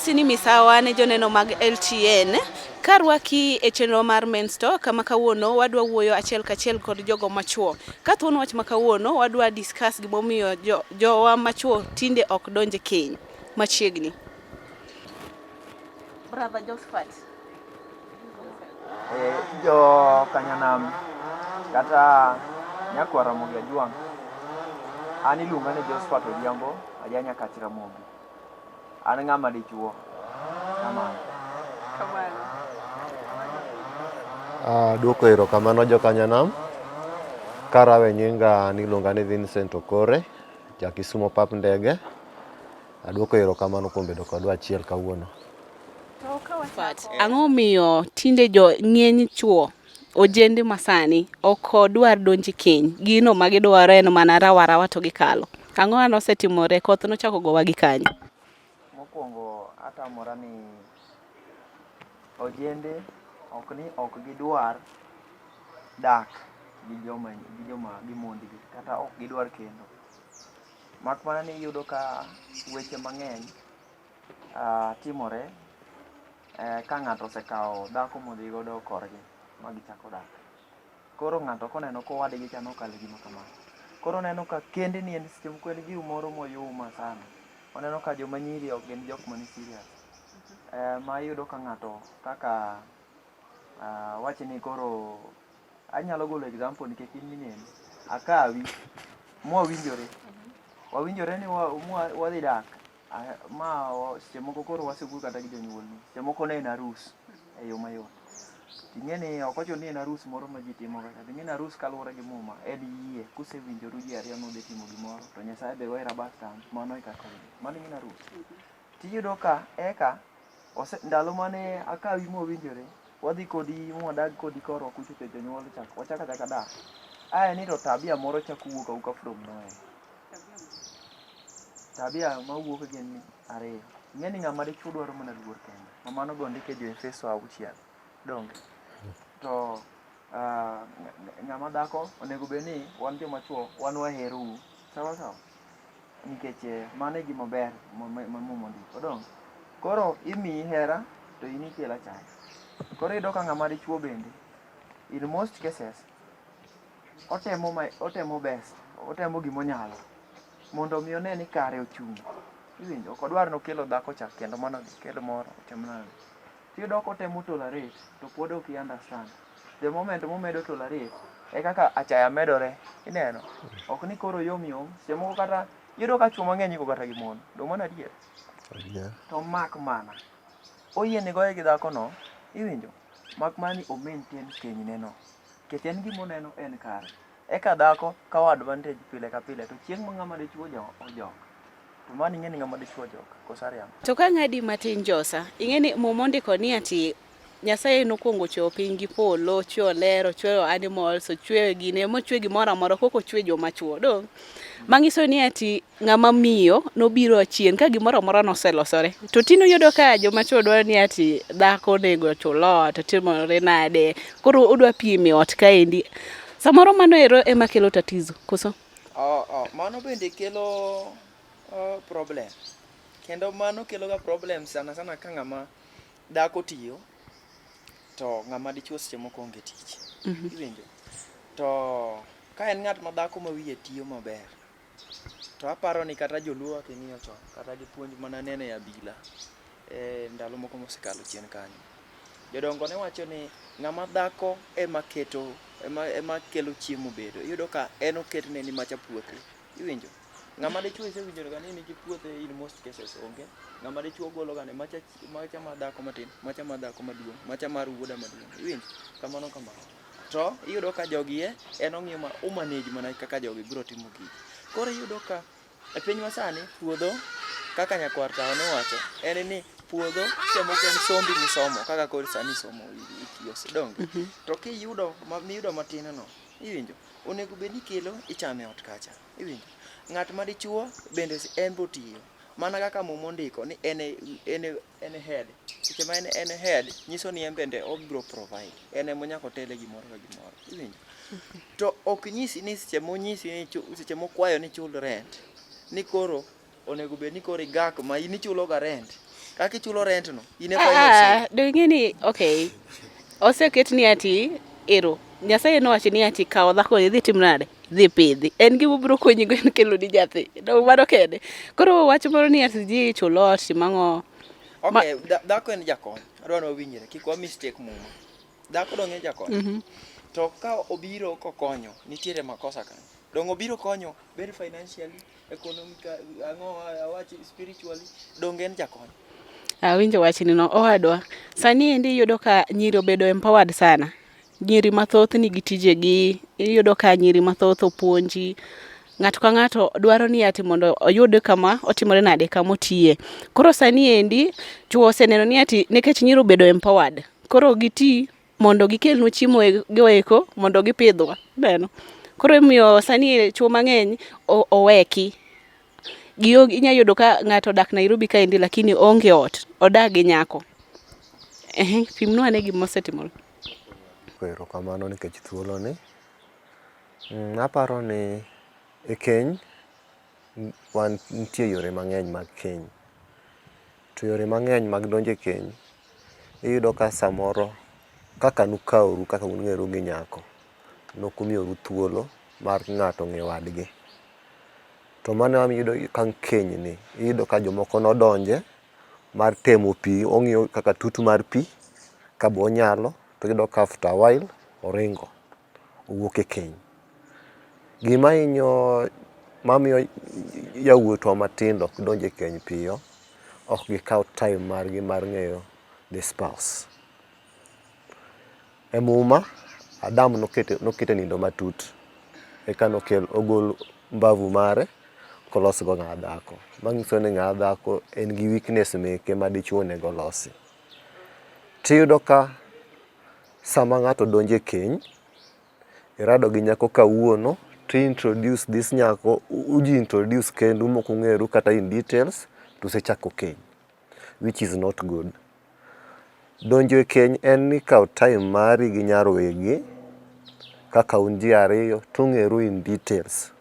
Amosi ni misawa ne joneno mag LTN karwaki e chenro mar Men's Talk kama kawuono wadwa wuoyo achiel kachiel kod jogo machuo. Ka thuon wach ma kawuono wadwa discuss gimomiyo jo, jowa machuo tinde ok donj e keny machiegni. Brother Josephat. Jo Kanyanam kata nyakwar Ramogi Ajwang', an iluonga ni Josphat Odhiambo, aja Nyakach Ramogi. An ng'ama dichuo. Kamano. Kamano. Duoko erokamano jokanyanam. Karawe nyinga niluonga ni Vincent Okore, ja Kisumo pap ndege. Aduoko erokamano kuom bedo kodwa achiel kawuono. Ang'o miyo tinde jo ng'eny chuo ojende masani ok odwar donjo e keny? Gino ma gidwaro en mana rawa rawa to gikalo. Ang'o mane osetimore? Koth nochako gowa gi kanye? Mokwongo atamora ni ojende ok ni ok gidwar dak gi joma gi joma gi mondgi kata ok gidwar kendo. Mak mana ni iyudo ka weche mang'eny timore ka ng'ato osekawo dhako modhi godo korgi ma gichako dak. Koro ng'ato koneno ka owadgi cha nokalo e gima kama, koro oneno ka kendni en seche moko en gimoro moyuma sana. Oneno ka joma nyiri ok gin jok mani serious. Ma iyudo ka ng'ato kaka awach ni koro anyalo golo example nikech in mineno, akawi mwawinjore, wawinjore ni wadhi dak ma seche moko koro wasewuoyo kata gi jonyuolni, seche moko ne en arus e yo mayot. Ting'e ni ok ochuno ni en arus moro ma ji timo ga, ting'e ni arus kaluwore gi muma en yie, kusewinjoru ji ariyo ni udhi timo gimoro to Nyasaye be goyo rubber stamp, mano e kaka odhi. Mano ing'e ni arus. Tiyudo ka eka ndalo mane akawi mwawinjore, wadhi kodi mwadag kodi korwa kucho to jonyuol chak wachako achaka dak. Ae ni to tabia moro chako wuok awuoka from nowhere. Tabia mawuok gin ariyo. Ing'e ni ng'ama dichuo dwaro mana luor kende. Ma mano be ondik e jo Efeso auchiel. Donge? To ng'ama dhako onego bed ni wan joma chuo wan waherou. Sawa sawa? Nikech mano e gima ber ma Muma ondiko. Donge? Koro imiyi hera to in ikelo achaya. Koro iyudo ka ng'ama dichuo bende in most cases otemo best, otemo gimonyalo mondo mi one ni kare ochung'. Iwinjo? Ok odwar ni okelo dhako cha kendo mano okel moro otim nade. Tiyudo kotemo tolerate to pod ok i understand. The moment momedo tolerate e kaka achaya medore. Ineno? Ok ni koro yom yom. Seche moko kata iyudo ka chuo mang'eny iko kata gi mon. Donge mano adier? Adier. To mak mana oyiene goye gi dhako no, iwinjo? Mak mana ni o maintain kenyne no. Nikech en gima oneno en kare. Eka dhako kawo advantage pile ka pile to chieng' ma ng'ama dichuo ojok to mano ing'e ni ng'ama dichuo ojok koso ariambo. To ka ng'adi matin Josa, ing'e ni Muma ondiko ni ati Nyasaye nokwongo ochweyo piny gi polo, ochweyo ler, ochweyo animals, ochweyo gine, mochwe gimoro amora kok ochwe joma chuo. Dong' manyiso ni ati ng'ama miyo nobiro achien ka gimoro amora noselosore. To tinde iyudo ka joma chuo dwaro ni ati dhako onego ochul ot, otimore nade. Koro odwa piem e ot kaendi. Samoro mano ero ema kelo tatizo, koso? Oh, mano bende kelo problem. Kendo mano kelo ga problem sana sana ka ng'ama dhako tiyo to ng'ama dichuo seche moko onge tich. Iwinjo? To ka en ng'at ma dhako ma wiye tiyo maber, to aparo ni kata joluo king'iyo chon kata gi puonj mana neno e abila e ndalo moko mosekalo chien kanyo. Jodongo ne wacho ni ng'ama dhako ema keto ema kelo chiemo bedo. Iyudo ka en oketne ni macha puothe. Iwinjo? Ng'ama dichuo isewinjo ga ni nigi puothe in most cases onge. Ng'ama dichuo golo ga ni macha macha mar dhako matin, macha mar dhako maduong', macha mar wuoda maduong'. Iwinjo? Kamano kamano. To iyudo ka jogi e en ong'iyo ma o manage mana kaka jogi biro timo gigi. Koro iyudo ka e piny masani puodho kaka nyakwar tawo ne wacho en ni puodho seche moko en sombi misomo kaka koro sani isomo itiyo donge. To kiyudo miyudo matin no iwinjo onego bed ni ikelo ichamo e ot kacha iwinjo. Ng'at ma dichuo bende en be otiyo mana kaka muma ondiko ni en e head. Seche ma en e head nyiso ni en bende obiro provide en ema nyaka otel e gimoro ka gimoro iwinjo. To ok nyisi ni seche monyisi ni seche mokwayo ni ichul rent ni koro onego bed ni koro igak ma in ichulo ga rent. Kaka ichulo rent no, in e final say. Ah, do ing'e ni okay. Oseket ni ati ero Nyasaye nowacho ni ati kaw dhako ni idhi tim nade? Dhi pidhi. En gima obiro konyi go en kelo ni nyathi. Dong mano kende. Koro wach moro ni ati ji chul ot tim ang'o. Okay, dhako en jakony. Adwa ni wawinjre, kik wa mistake muma. Dhako dong en jakony. To ka obiro kokonyo, nitiere makosa kanyo. Dong obiro konyo, bed financially, economically, ang'o awach spiritually, dong en jakony. Awinjo wachni no owadwa. Sani endi iyudo ka nyiri obedo empowered sana. Nyiri mathoth nigi tijegi, iyudo ka nyiri mathoth opuonji. Ng'ato ka ng'ato dwaro ni ati mondo oyud kama otimore nade kama otiye. Koro sani endi chuo oseneno ni ati nikech nyiri obedo empowered, koro giti mondo gikelnwa chiemo go eko mondo gipidhwa. Ineno? Koro emomiyo sani chuo mang'eny oweki. Inya yudo ka ng'ato odak Nairobi kaendi lakini oonge ot, odak gi nyako. Ehe, pimnwa ane gima osetimore. Erokamano nikech thuolo ni. Aparo ni e keny wan nitie yore mang'eny mag keny. To yore mang'eny mag donjo e keny, iyudo ka samoro kaka nukaworu kaka ung'eru gi nyako, nokumiyoru thuolo mar ng'ato ng'e wadgi. To mano ema iyudo ka keny ni, iyudo ka jomoko nodonje mar temo pi, ong'iyo kaka tut mar pi ka be onyalo, to iyudo ka after a while oringo, owuok e keny. Gima hinyo, mamiyo yawuotwa matindo ok donj e keny piyo, ok gikaw time margi mar ng'eyo the spouse. E muma, Adam nokete nindo matut, eka nokel ogol mbavu mare kolosgo ng'a dhako. Manyiso ni ng'a dhako en gi weakness meke ma dichuo onego olosi. Tiyudo ka sama ng'ato donjo e keny, irado gi nyako kawuono, to i introduce this nyako, uji introduce kendu mok ung'eru kata in details, tusechako keny, which is not good. Donjo e keny en ni kaw time mari gi nyar wegi kaka un ji ariyo tung'eru in details.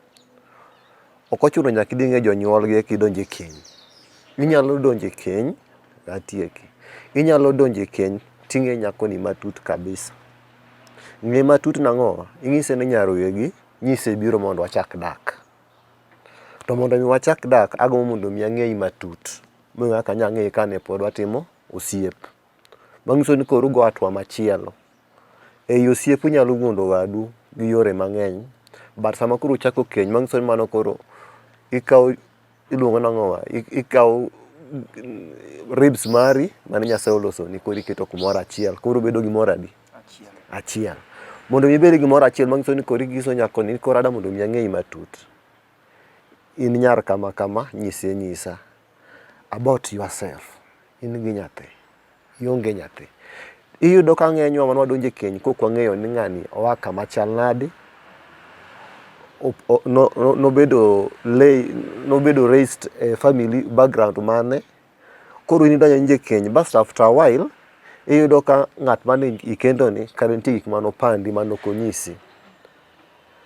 Ok ochuno nyaka idhi ing'e jonyuolgi eka idonj e keny. Inyalo donjo e keny, atieki. Inyalo donjo e keny ting'e nyakoni matut kabisa. Ng'e matut nang'o? Inyise ni nyar wegi nyise biro mondo wachak dak. To mondo mi wachak dak, agombo mondo mi ang'eyi matut. Mohingo kaka ne ang'eyi kane pod watimo osiep. Manyiso ni koro ugo hatua machielo. Ei osiep unyalo wuondo wadu gi yore mang'eny, but sama koro uchako keny manyiso ni mano koro ikawo iluongo nang'owa ikawo ribs mari mane Nyasaye olosoni koro iketo kumoro achiel koro bedo gimoro adi? Achiel. Achiel. Mondo mi ibed gimoro achiel manyiso ni koro inyiso nyakoni ni koro adwa mondo mi ang'eyi matut. In nyar kama kama, nyise nyisa about yourself. In gi nyathi, ionge nyathi. Iyudo ka ng'enywa wan wadonjo e keny kok wang'eyo ni ng'ani oa kama chal nadi, nobedo nobedo raised e family background mane. Koro in idonjo adonja e keny bas after a while, iyudo ka ng'at mane ikendoni kare nitie gik mane opandi mane ok onyisi.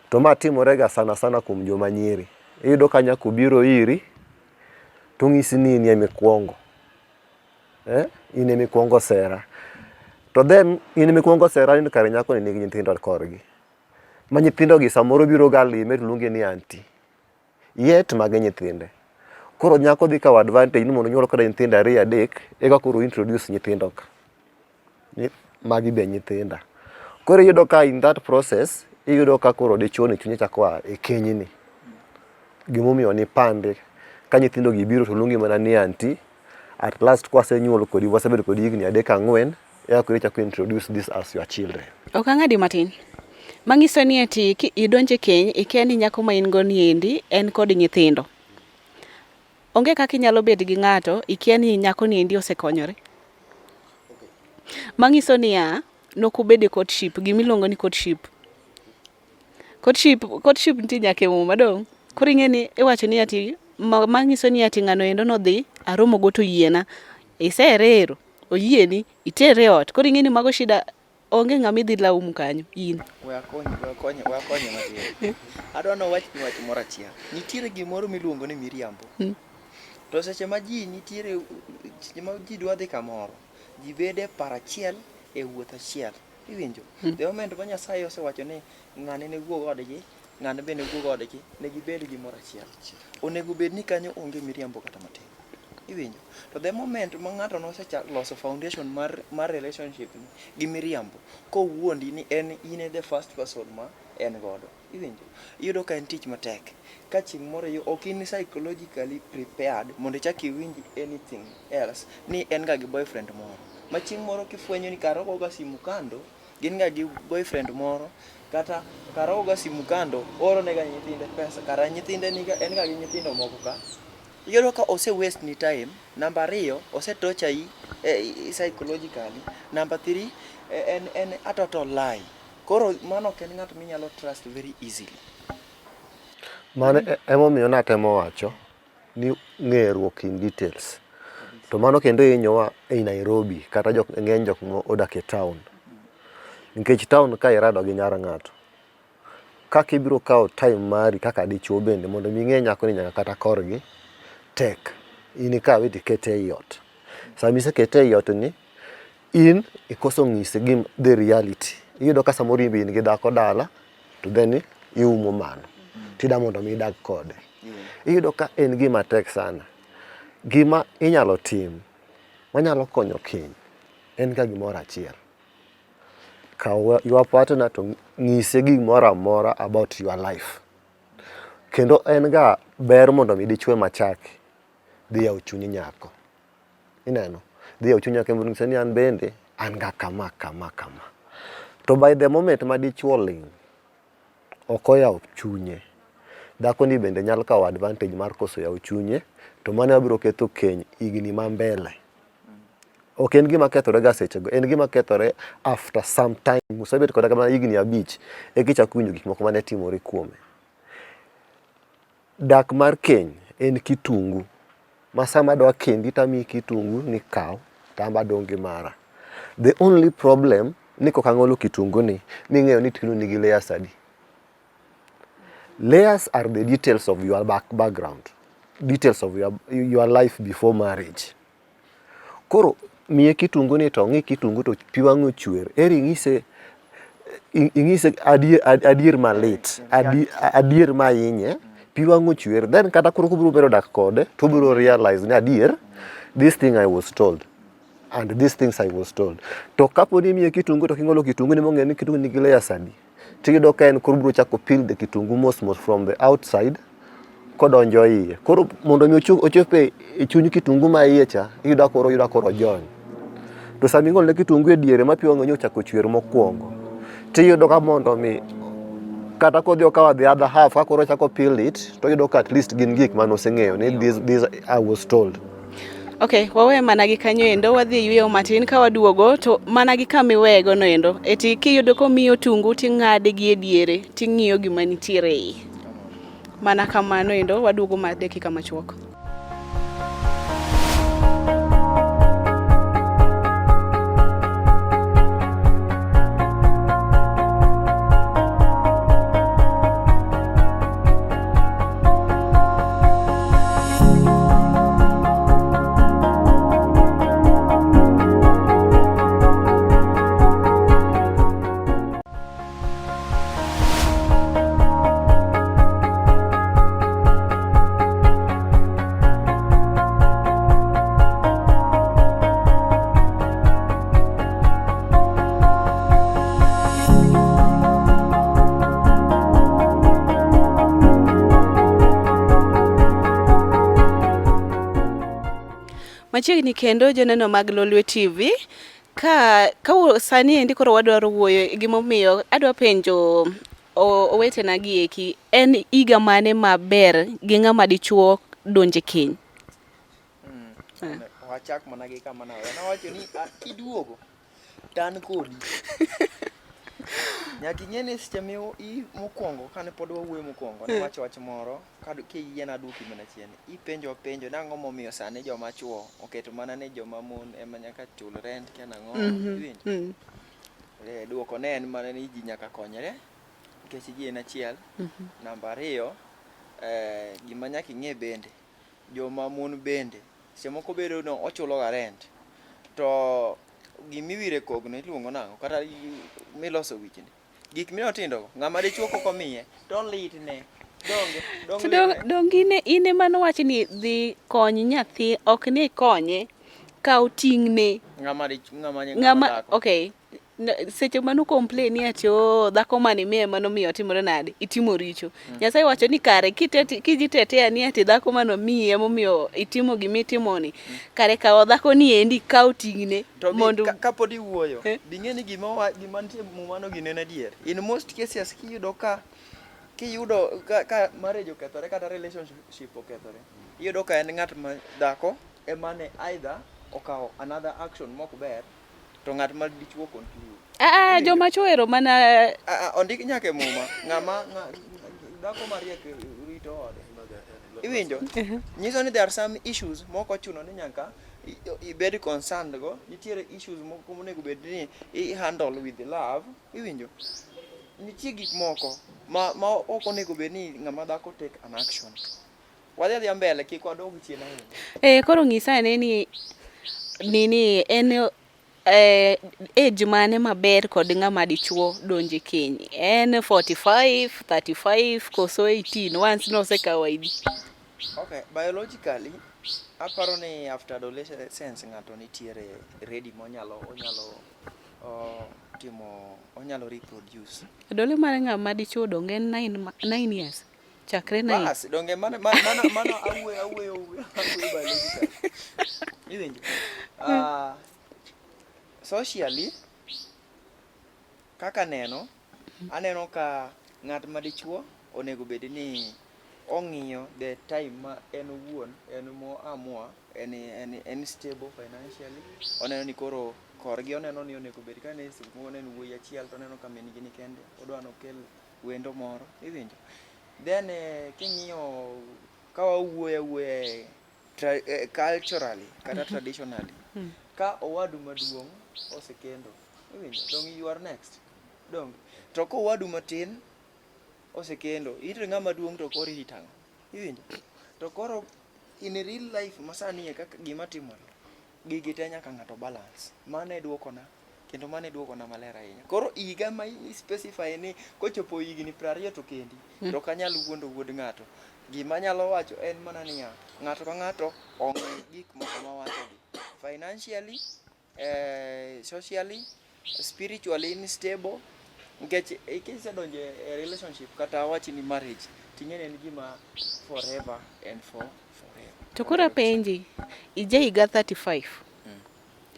To ma timore ga sana sana kuom joma nyiri. Iyudo ka nyako obiro iri, to onyisi ni in ema ikuongo. Eh, in ema ikuongo sera. To then in ema ikuongo sera ni kare nyako ni nigi nyithindo korgi. Ma nyithindo gi samoro biro ga lime to luonge ni aunty. Yet magi nyithinde. Koro nyako dhi kawo advantage ni mondo onyuol kode nyithindo ariyo adek eka koro introduce nyithindo ka. Ni magi be nyithinda. Koro iyudo ka in that process, iyudo ka koro dichuo ni chunye chako a e kenyni. Gimomiyo nipande, ka nyithindo gi biro to luongi mana ni aunty, at last kwasenyuolo kodi, wasebedo kodi higni adek ang'wen, eka koro ichako introduce this as your children. Ok ang'adi matin. Manyiso ni ati ki idonjo e keny, ikia ni nyako ma in go ni endi en kod nyithindo. Onge kaka inyalo bet gi ng'ato ikia ni nyako ni endi osekonyore. Manyiso niya, nokubedo e courtship, gimiluongo ni courtship. Courtship, courtship nitie nyaka e muma dong'. Koro ing'e ni iwacho ni ati manyiso ni ati ng'ano endo nodhi aromo go to oyiena. Isere ero, oyieni, itere e ot. Koro ing'e ni mago shida onge ng'ama idhi laumu kanyo, in. We akonyi, we akonyi, we akonyi matin. Adwa ni owachni wach moro achiel. Nitiere gimoro miluongo ni miriambo. To seche ma ji nitiere, seche ma ji dwa dhi kamoro, ji bedo e paro achiel, e wuoth achiel. Iwinjo? The moment ma Nyasaye osewacho ni ng'ane ne wuog odgi, ng'ane be ne wuog odgi, ne gibed gimoro achiel. Onego bed ni kanyo onge miriambo kata matin. Iwinjo? To the moment ma ng'ato noseloso foundation mar relationship ni gi miriambo, kowuondi ni en in e the first person ma en godo. Iwinjo? Iyudo ka en tich matek. Ka chieng' moro ok in psychologically prepared mondo ichak iwinj anything else ni en ga gi boyfriend moro. Ma chieng' moro kifwenyo ni kara ogoga simu kando, gin ga gi boyfriend moro, kata kara ogoga simu kando, ooro nega nyithinde pesa, kara nyithinde niga, en ga gi nyithindo moko ka. Iyudo ka ose waste ni time, namba ariyo, ose torture i psychologically, namba three, en a total lie. Koro mano ok en ng'at minyalo trust very easily. Mano emomiyo natemo wacho ni ng'eruok in details. To mano kendo hinyowa ei Nairobi kata jok ng'eny jok modak e town. Nikech town ka irado gi nyar ng'ato, kaka ibiro kawo time mari kaka dichuo bende mondo mi ing'e nyako ni nyaka kata korgi tek. In ikawe tikete ei ot. Sama isekete ei ot ni, in ikoso ng'ise gim the reality. Iyudo ka samoro in be in gi dhako dala to then iumo mano. Tida mondo mi idag kode. Iyudo ka en gima tek sana. Gima inyalo tim manyalo konyo keny en ga gimoro achiel. Kaw your partner to ng'ise gimoro amora about your life. Kendo en ga ber mondo mi dichuo ema chaki dhi yawo chuny nyako. Ineno? Dhi yawo chuny nyako mondo onyise ni an bende an ga kama kama kama. To by the moment ma dichuo ling' ok oyawo chunye, dhako ni bende nyalo kawo advantage mar koso yawo chunye to mano ema biro ketho keny higni ma mbele. Ok en gima kethore ga sechego, en gima kethore after some time. Usebet kode kata higni abich eka ichako winjo gik moko mane timore kuome. Dak mar keny en kitungu ma sama adwa kendi tamiyi kitungu ni kaw to an be adong' gi mara. The only problem ni kok ang'olo kitungu ni ming'eyo ni kitungu nigi layers adi. Layers are the details of your background, details of your life before marriage. Koro miye kitungu ni to ong'i kitungu to pi wang'e ochwer. Eri ing'ise ing'ise adier, adier malit, adier mahinye, pi wang'e ochwer. Then kata koro kubiro bedo dak kode, to ubiro realize ni adier, this thing I was told and these things I was told. To kapo ni imiye kitungu to king'olo kitungu ni mong'e ni kitungu nigi layers adi, tiyudo ka en koro obiro chako peel the kitungu mos mos from the outside kodonjo iye. Koro mondo mi ochop e chuny kitungu ma iye cha, iyudo koro oyudo koro ojony. To sama ing'olo ne kitungu e diere ma pi wang'e ochako chwer mokwongo, tiyudo ka mondo mi kata kodhi okawo the other half ka koro ochako peel it, to oyudo ka at least gin gik mane oseng'eyo ni this I was told. Okay, wawe mana gi kanyo endo wadhi e yueyo matin ka waduogo to mana gi kama iweyego no endo. Eti kiyudo komiyi otungu ting'ade gi e diere ting'iyo gima nitiere e iye. Mana kamano endo waduogo ma dakika machuok. Machiegni kendo joneno mag Lolwe TV ka sani endi koro wadwaro wuoyo e gimomiyo adwa penjo owetena gi eki en higa mane maber gi ng'ama dichuo donje keny? Wachak mana gi kama nawe. Nawacho ni kiduogo to an kodi. Nyaka ing'e ni seche mi mokwongo kane pod wawuoyo mokwongo nawacho wach moro kiyiena aduoki mana chien. Ipenjo penjo ni ang'o momiyo sani joma chuo oketo mana ni joma mon ema nyaka chul rent kia nang'o. Iwinjo? Duoko ne en mana ni ji nyaka konyre nikech ji en achiel. Namba ariyo, gima nyaka ing'e bende joma mon bende seche moko bedo ni ochulo ga rent to gimiwire kogno iluongo nang'o kata miloso wichni gik mino tindo go ng'ama dichuo kok omiye to litne donge To dong in ema nowach ni dhi kony nyathi ok ni ikonye kaw ting'ne ng'ama ng'ama ng'ama okay seche mano complain ni ati oh dhako mane miye mano miyo timore nade itimo richo mm. Nyasaye wacho ni kare kiji tetea ni ati dhako mano miyi emomiyo itimo gima itimo ni mm. Kare kawo dhako ni endi kaw ting'ne mondo ka, kapod iwuoyo eh? Bing'e ni gima gima nitie mumano gino en adier. In most cases kiyudo ka kiyudo ka, ka marriage okethore kata relationship okethore, iyudo ka en ng'at ma dhako ema ne either okawo another action mok ber to ng'at ma dichuo conclude. Ah, ah joma chuo ero mana ah, ah, ondik nyaka e muma ng'ama dhako mariek rito ode. Iwinjo? Nyiso ni there are some issues mok ochuno ni nyaka ibed concerned go. Nitiere issues moko monego bed ni i handle with love. Iwinjo? Nitie gik moko ma, ma ok onego bed ni ng'ama dhako take an action. Wadhi adhiya mbele kik wadog chien ahinya. Eh, koro nyisa ane ni nini en eh, age mane maber kod ng'ama dichuo donjo e keny? En 45, 35 koso 18 once nosekawo ID? Okay, biologically aparo ni after adolescence ng'ato nitiere ready monyalo onyalo timo onyalo reproduce. Adole mar ng'ama dichuo donge en 9 years? Chakre 9. Bas, donge mano mano mano awuoyo awuoyo awuoyo biologically. Iwinjo? Socially kaka neno aneno ka ng'at ma dichuo onego bed ni ong'iyo the time ma en owuon en mo amua en, en, en stable financially oneno ni koro korgi oneno ni onego bed ka ne seche moko ne en wuoyi achiel to oneno ka min gi ni kende odwa nokel wendo moro iwinjo then eh, king'iyo ka wawuoyo awuoya e tra, eh, culturally kata traditionally ka owadu maduong' osekendo iwinjo dong you are next dong to ka owadu matin osekendo in to ng'ama duong' to koro irito ang'o iwinjo to koro in real life masani e kaka gima timore gigi te nyaka ng'ato balance mano e duokona kendo mano e duokona maler ahinya koro higa ma i specify ni kochopo higni 20 to kendi to ok anyal wuondo wuod ng'ato gima anyalo wacho en mana niya ng'ato ka ng'ato ong'e gik moko mawachogi financially eh, socially spiritually in stable nikech kisedonjo e relationship kata awach ni marriage ting'e ni en gima forever and for forever To koro apenji, ija higa 35.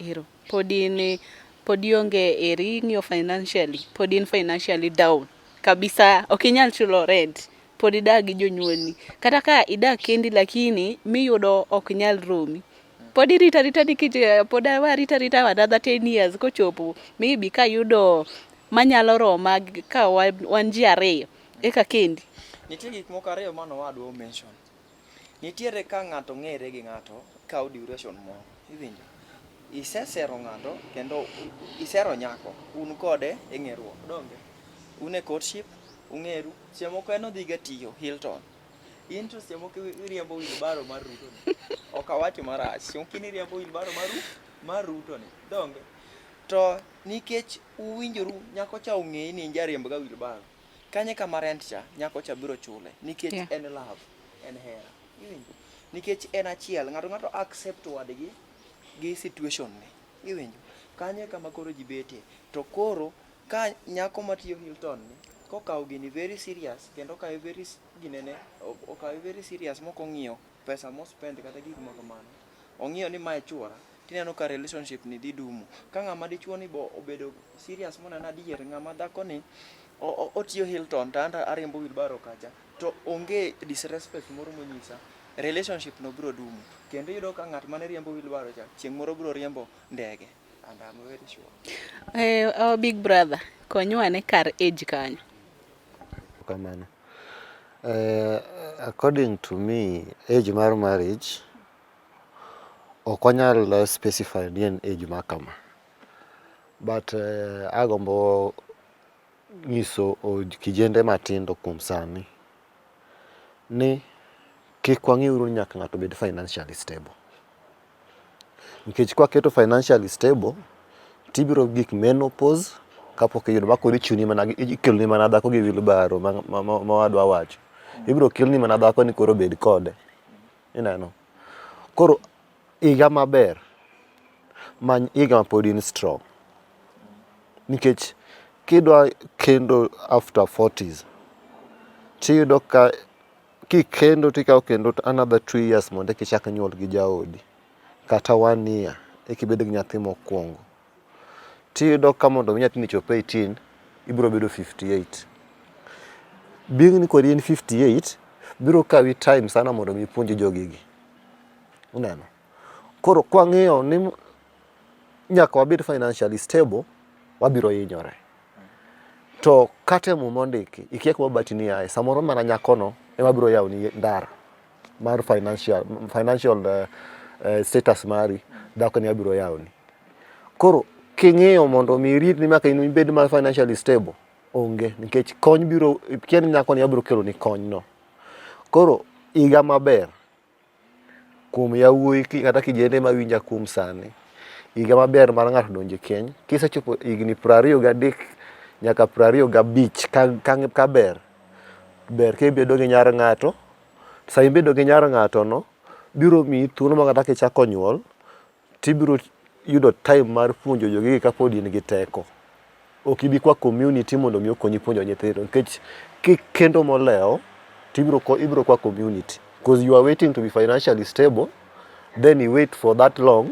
Ero, pod in pod ionge eri ing'iyo financially, pod in financially down kabisa, ok inyal chulo rent, pod idak gi jonyuolni. Kata ka idak kendi lakini miyudo ok nyal romi. Pod irito arita nikech eh, pod warito arita another 10 years kochopo maybe kayudo manyalo roma ka wan ji ariyo eka kendi. Nitie gik moko ariyo mane owadwa mention. Nitiere ka ng'ato ng'ere gi ng'ato kawo duration moro, iwinjo? Isesero ng'ato kendo isero nyako, un kode e ng'eruok, donge? Un e courtship, ung'eru, seche moko en odhi ga tiyo Hilton. In to seche moko iriembo wheelbarrow mar Ruto ni. Ok awacho marach, seche moko in iriembo wheelbarrow mar mar Ruto ni, donge? To nikech uwinjoru, nyako cha ong'eyi ni in jariemb ga wheelbarrow. Kanyo e kama rent cha, nyako cha biro chule nikech yeah. En love, en hera. Iwinjo? Nikech en achiel, ng'ato ng'ato accept wadgi gi situation ne. Iwinjo? Kanyo e kama koro ji betie. To koro ka nyako matiyo Hilton ni kokawo gini very serious kendo okawe very ginene okawe very serious mok ong'iyo pesa mo spend kata gik moko kamano. Ong'iyo ni mae chuora tineno ka relationship ni dhi dumo. Ka ng'ama dichuo ni bo obedo serious moneno adier ng'ama dhako ni otiyo Hilton to an ariembo wheelbarrow kacha to onge disrespect moro monyisa relationship no biro dumo kendo iyudo ka ng'at mane riembo wheelbarrow cha chieng' moro biro riembo ndege and I'm very sure. Eh, our big brother konywa ane kar age kanyo. Kamano. According to me, age mar marriage ok wanyal specify ni en age ma kama. But agombo nyiso kijende matindo kuom sani ni Kik wang'iuru ni nyaka ng'ato obed financially stable. Nikech kwaketo financially stable, tibiro gik menopause kapok iyudo ma koro ichuni mana ikeloni mana dhako gi wheelbarrow ma wadwa wacho. Ibiro kelni mana dhako ni koro bed kode. Ineno? Koro higa maber, many higa ma pod in strong. Nikech kidwa kendo after 40s, tiyudo ka kikendo tikawo kendo another 2 years mondo eka ichak nyuol gi jaodi. Kata one year eka ibed gi nyathi mokwongo. Tiyudo ka mondo mi nyathini chop 18, ibiro bedo 58. Being ni koro in 58, biro kawi time sana mondo mi ipuonj jogigi. Ineno? Koro kwang'iyo ni nyaka wabed financially stable, wabiro hinyore. To kata e muma ondiki, ikia kuma batini aye, samoro mana nyakono ema biro yawoni ndara mar financial status mari, dhakoni ema biro yawoni. Koro king'iyo mondo mi irit ni nyaka in ibed ma financially stable, onge nikech kony biro, ikia ni nyakoni ema biro keloni kony no. Koro higa maber kuom yawuoyi kata kijende mawinja kuom sani, higa maber mar ng'ato donjo e keny, kisechopo higni 23 nyaka 25 ka ber, ber kibedo gi nyar ng'ato. Sama ibedo gi nyar ng'ato no, biro miyi thuolo ma kata kichako nyuol, tibiro yudo time mar puonjo jogigi kapod in gi teko. Ok ibi kwa community mondo mi okonyi puonjo nyithindo nikech kikendo molewo tibiro ibiro kwa community because you are waiting to be financially stable, then you wait for that long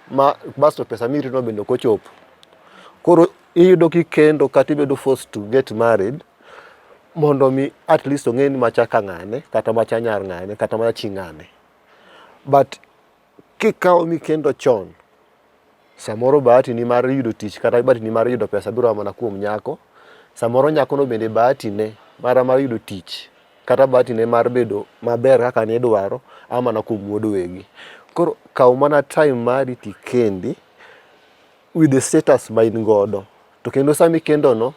ma basto pesa mirito bende ok ochopo. Koro iyudo kikendo kata ibedo forced to get married mondo mi at least ong'e ni macha ka ng'ane kata macha nyar ng'ane kata macha chi ng'ane. But kikawo mikendo chon, samoro bahati ni mar yudo tich kata bahati ni mar yudo pesa biro a mana kuom nyako. Samoro nyakono bende bahati ne mana mar yudo tich kata bahati ne mar bedo maber kaka nidwaro a mana kuom wuod wegi. Koro kaw mana time mari tikendi with the status ma in godo. To kendo sama ikendo no,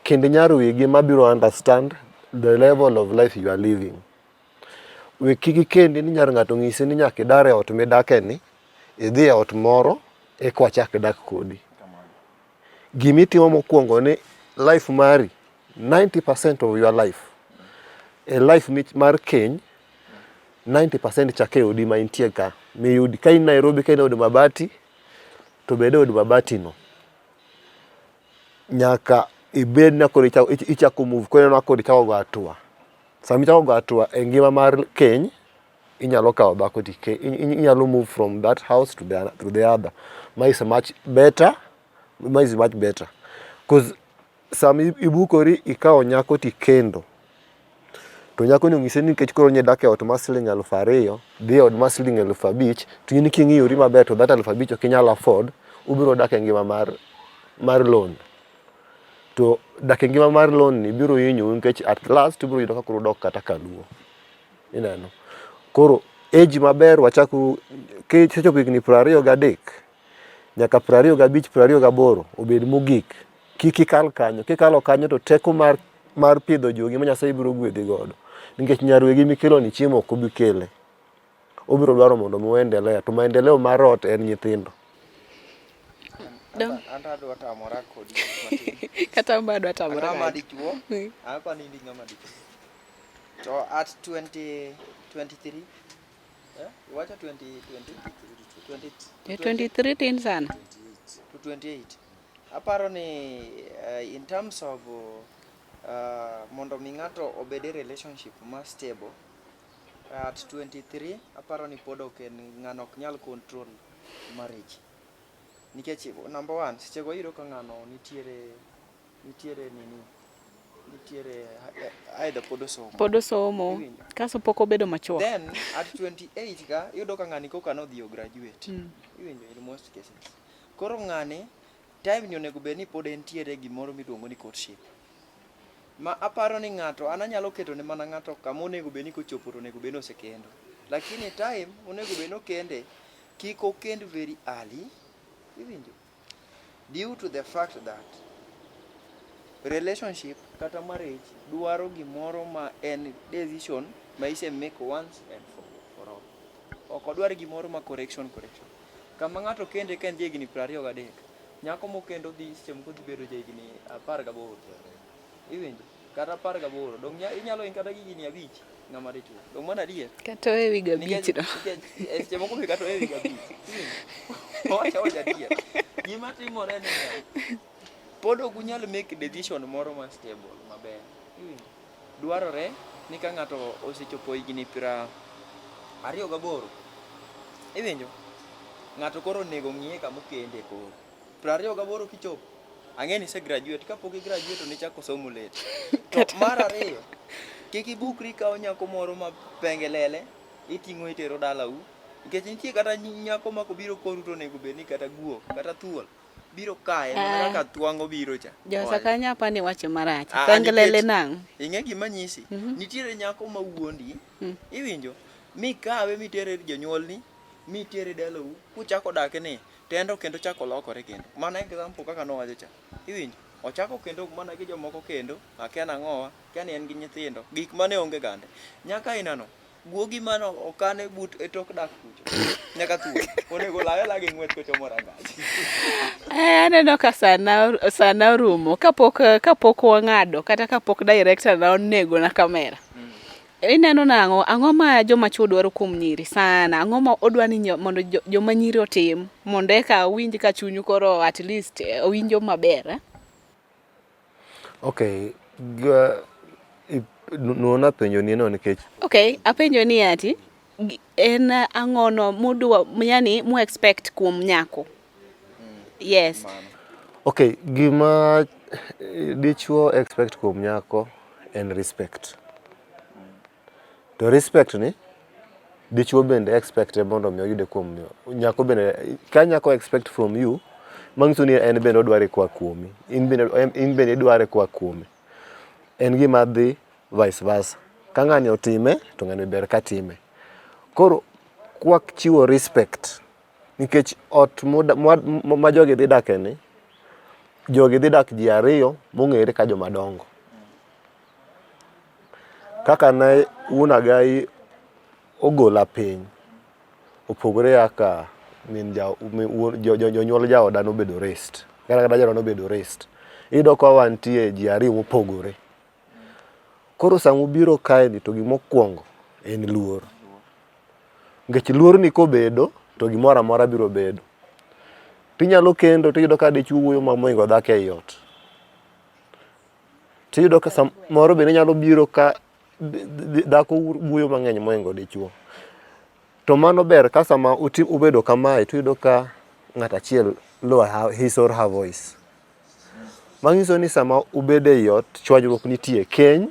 kend nyar wegi mabiro understand the level of life you are living. We kik ikendi ni nyar ng'ato onyisi ni nyaka idar e ot midake ni, idhi e ot moro eka wachak dak kodi. Gimitimo mokwongo ni life mari 90% of your life e life mar keny 90% chak e odi ma intie ka miyudi ka in Nairobi ka in e od mabati to bed e od mabati no nyaka ibed na koro ichako move koro ineno koro ichako go hatua. Sama ichako go hatua e ngima mar keny inyalo kawo dhako to inyalo move from that house to the other. Ma is much better, ma is much better. Cause sama ibukori ikawo nyako tikendo to nyako ni onyisi ni nikech koro nyidak e ot mar siling 2000 dhi e ot mar siling 5000 to in king'iyori maber to that 5000 ok inyal afford, ubiro dak e ngima mar loan. To dak e ngima mar loan ni biro hinyou nikech at last ubiro yudo ka koro udok kata kaluo. Ineno? Koro age maber wachak kisechopo higni 23 nyaka 25 28 obed mogik. Kik ikal kanyo, kikalo kanyo to teko mar pidho jogi ma Nyasaye biro gwedhi godo. Nikech nyar wegi mikelo ni chiemo ok obi kele. Obiro dwaro mondo mi uendelea to maendeleo mar ot en nyithindo. An adwa tamora kodi matin. Kata an be adwa tamora Ang'ama kadi. dichuo? Apa ni in ng'ama dichuo. To at 20, 23, eh? Iwacho 20, 20, 20, Eh, 23 tin sana. To 28. Aparo ni in terms of mondo mi ng'ato obed e relationship ma stable at 23, aparo ni pod ok en ng'ano ok nyal control marriage. Nikech number one, seche go iyudo ka ng'ano nitiere nini, nitiere either pod osomo. Pod osomo. Iwinjo? Kaso pok obedo mature. Then at 28 ka iyudo ka ng'ani koka nodhi o graduate. Iwinjo in most cases. Koro ng'ani time ni onego bed ni pod entiere gimoro miluongo ni courtship. Ma aparo ni ng'ato an anyalo keto ne mana ng'ato kama onego bed ni kochopo to onego bed ni osekendo. Lakini time onego bed ni okende kik okend very early. Iwinjo? Due to the fact that relationship kata marriage dwaro gimoro ma en decision. Ma ise make once and for all. Ok odwar gimoro ma correction correction. Kama ng'ato kende ka en jahigni 23, nyako mokendo dhi seche moko dhi bedo jahigni 18. Iwinjo? Kata 18. Dong' inyalo in kata gi higni 5 ng'ama dichuo. Dong' mano adier? Kata owe wi gabich no. Nikech seche moko be kata owe wi gabich. Iwinjo? Wacho awacha adier. Gima timore ni niya, pod ok unyal make decision moro ma stable maber. Iwinjo? Dwarore ni ka ng'ato osechopo higni 28, iwinjo? Ng'ato koro onego ong'iye kama okende koro. 28 kichopo, ang'e ni ise graduate, kapok i graduate to nichako somo late. To mar ariyo, kik ibukri ikawo nyako moro ma pengelele, iting'o itero dalau. Nikech nitie kata nyako ma kobiro koru to onego bed ni kata guok, kata thuol biro kaye mana kaka twang'o biro cha. Josa kanyo apa ni wacho marach. Pengelele nang'. Ing'e gima nyisi? Nitiere nyako ma wuondi, iwinjo? Mikawe mitere ir jonyuolni, mitere dalau, kuchako dak ni, tendo kendo chako lokore kendo. Mana example kaka nowacho cha. Iwinjo? Ochako kendo mana gi jomoko kendo, akia nang'owa, akia ni en gi nyithindo, gik mane onge gande. Nyaka ainano, guogi mane okan e but e tok dak kucho. Nyaka thuol. Onego lawe la gi ng'wech kochomo rangach. Aneno ka sana orumo kapok wang'ado kata kapok director na onego na kamera. Ineno nang'o? Ang'o ma joma chuo dwaro kuom nyiri sana? Ang'o ma odwa ni mondo joma nyiri otim mondo eka owinj ka chunyu koro at least owinjo maber? Eh? Okay, nuona penjo ni no nikech Okay, apenjo ni ati en ang'o no mudwa yani mu expect kuom nyako? Yes. Okay, gima dichuo expect kuom nyako en respect. To respect ni dichuo bende expect mondo mi oyude kuom nyako bende. Ka nyako expect from you, manyiso ni en bende odware koa kuomi, in bende idware koa kuome. En gima dhi vice versa. Ka ng'ani otime to ng'ani ber ka time. Koro kwa chiwo respect, nikech ot ma jogi dhi dake ni, jogi dhi dak ji ariyo mong'ere ka joma dongo. Kaka ne wuon Agai ogola piny, opogore kaka min jonyuol jaoda nobedo raised, kata jaoda nobedo raised. Iyudo ka wantie ji ariyo mopogore. Koro sama ubiro kae ni to gimokwongo en luor. Nikech luor ni kobedo to gimoro amora biro bedo. Tinyalo kendo tiyudo ka dichuo wuoyo mohingo dhako ei ot. Tiyudo ka samoro bende nyalo biro ka dhako wuoyo mang'eny mohingo dichuo. To mano ber ka sama ubedo kamae tiyudo ka ng'ato achiel lower his or her voice. Manyiso ni sama ubedo ei ot, chwanyruok nitie. Keny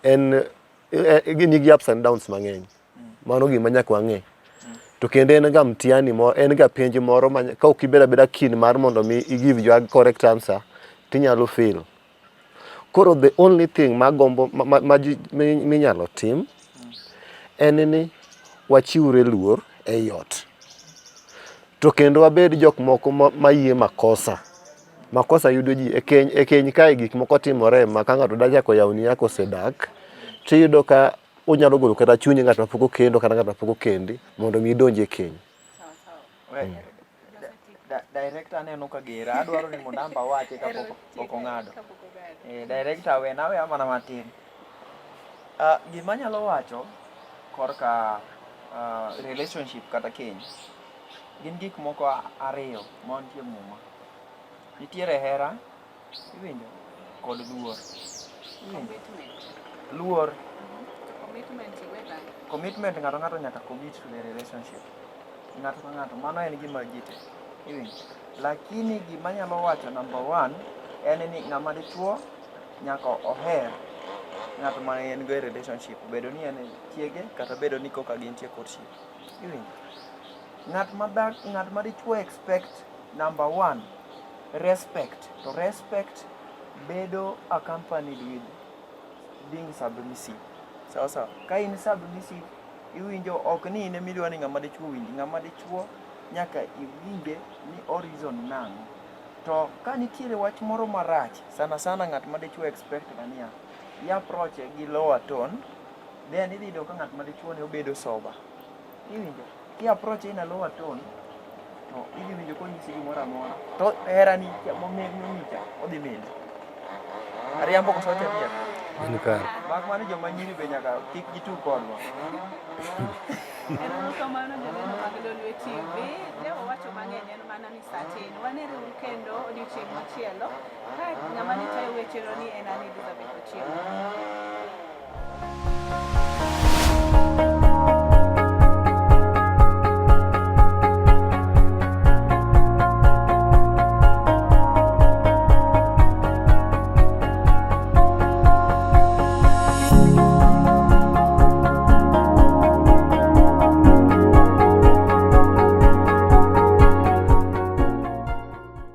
en nigi ups and downs mang'eny. Mano gima nyaka wang'e. To kendo en ga mtihani moro, en ga penj moro ma ka ok ibedo abeda keen mar mondo mi i give your correct answer, tinyalo fail. Koro the only thing magombo minyalo tim en ni wachiwre luor ei ot. To kendo wabed jok moko mayie makosa. Makosa yudo ji e keny, e keny kae gik moko timore ma ka ng'ato da chako yawni kaka osedak, tiyudo ka onyalo golo kata chuny ng'at mapok okendo kata ng'at mapok okendi mondo mi idonj e keny. Director aneno ka gera, adwaro ni mondo amba awache kapok ok ong'ado. Director wena aweya mana matin. Gima anyalo wacho korka relationship kata keny, gin gik moko ariyo mantie e muma. Nitiere hera, iwinjo, kod luor. Iwinjo? Luor. Commitment, ng'ato ng'ato nyaka commit to the relationship. Ng'ato ka ng'ato, mano en gima ji te. Iwinjo? Lakini gima anyalo wacho number one en ni ng'ama dichuo nyaka oher ng'at ma en go e relationship. Bedo ni en chiege kata bedo ni koka gintie courtship. Iwinjo? Ng'at ma dak, ng'at ma dichuo expect number one respect. To respect bedo accompanied with being submissive. Sawa sawa. Ka in submissive, iwinjo ok ni in ema idwa ni ng'ama dichuo owinji. Ng'ama dichuo nyaka iwinje ni o reason nang'o. To ka nitiere wach moro marach, sana sana ng'at ma dichuo expect ga niya, i approach gi lower tone. Then idhi yudo ka ng'at ma dichuo ni obedo sober. Iwinjo? Ki approach in a lower tone to idhi winjo konyisi gimoro amora. To herani cha momimi cha odhi medi. Ariambo koso wacho adier? En kare. Mak mana joma nyiri be nyaka kik gitug kodwa. Erokamano joneno mag Lolwe TV. Ne wawacho mang'eny en mana ni saa tin. Wanere uru kendo odiochieng' machielo. Ka ng'ama ne tayo wecheno ni en an Elizabeth Ochieng'.